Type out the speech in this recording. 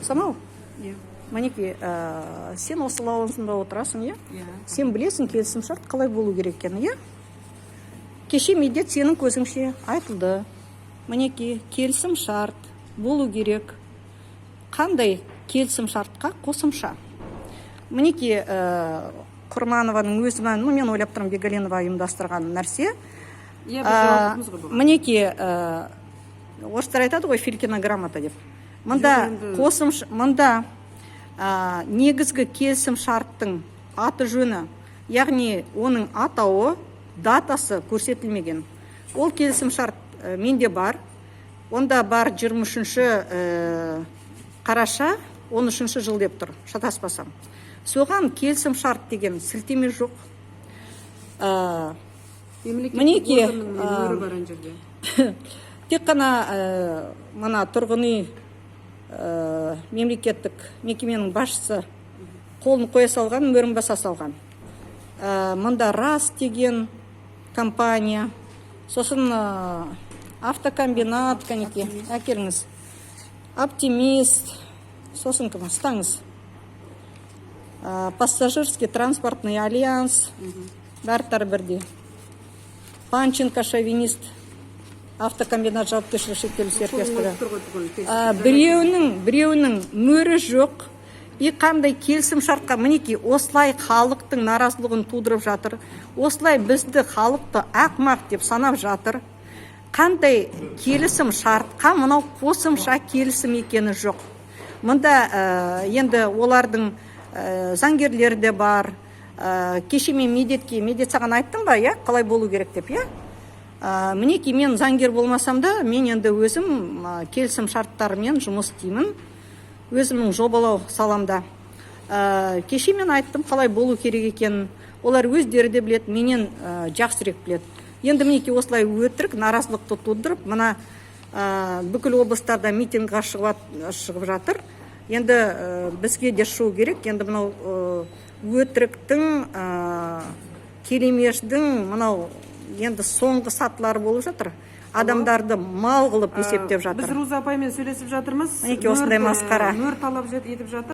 Самал. Иә. Мінекей, сен осы лауазымда отырасың, иә? Иә. Сен білесің келісімшарт қалай болу керек екенін, иә? Кеше Медет, сенің көзіңше айтылды. Мінекей, келісімшарт болу керек. Қандай келісімшартқа қосымша? Мінекей, Құрманованың өзі, ну, мен ойлап тұрмын, Бегалинова ұйымдастырған нәрсе. Иә, біз жауаптымыз ғой бұған. Мінекей, орыстар айтады ғой, «филькина грамота» деп. Мында Жоқ, енді- қосымша, мында негізгі келісім шарттың аты жөні, яғни оның атауы, датасы көрсетілмеген. Ол келісім шарт менде бар. Онда бар 23 қараша 13 жыл деп тұр, шатаспасам. Соған келісім шарт деген сілтеме жоқ. Мемлекеттік Мінекей, органның мөрі бар ана жерде. Тек қана мына тұрғын үй мемлекеттік мекеменің басшысы қолын қоя салған, мөрін баса салған. Мында РАС деген компания, сосын автокомбинат, кәнекей, әкеліңіз, Оптимист, сосын кім, ұстаңыз. Пассажирский транспортный альянс, бәрі бірдей. Панченко, шовинист, автокомбинат жауапкершілігі шектеулі серіктестігі. Тұр ғой түгел, келісім. Біреуінің мөрі жоқ. И қандай келісім шартқа? Мінекей, осылай халықтың наразылығын тудырып жатыр, осылай бізді, халықты, ақмақ деп санап жатыр. Қандай келісім шартқа мынау қосымша келісім екені жоқ мында. Енді олардың заңгерлері де бар. Кеше мен Медетке, Медет, саған айттым ба, иә, қалай болу керек деп, иә? Мінекей, мен заңгер болмасам да, мен енді өзім келісім шарттарымен жұмыс істеймін өзімнің жобалау саламда. Кеше мен айттым қалай болу керек екенін. Олар өздері де біледі, менен жақсырақ біледі. Енді мінекей, осылай өтірік наразылықты тудырып, мына бүкіл облыстарда митингға шығып жатыр. Енді бізге де шығу керек. Енді мынау өтіріктің, келемеждің мынау енді соңғы сатылары болып жатыр. Адамдарды мал қылып есептеп Біз жатыр. Руза апаймен сөйлесіп жатырмыз. Мінекей, осындай масқара. Мөр талап етіп жатыр.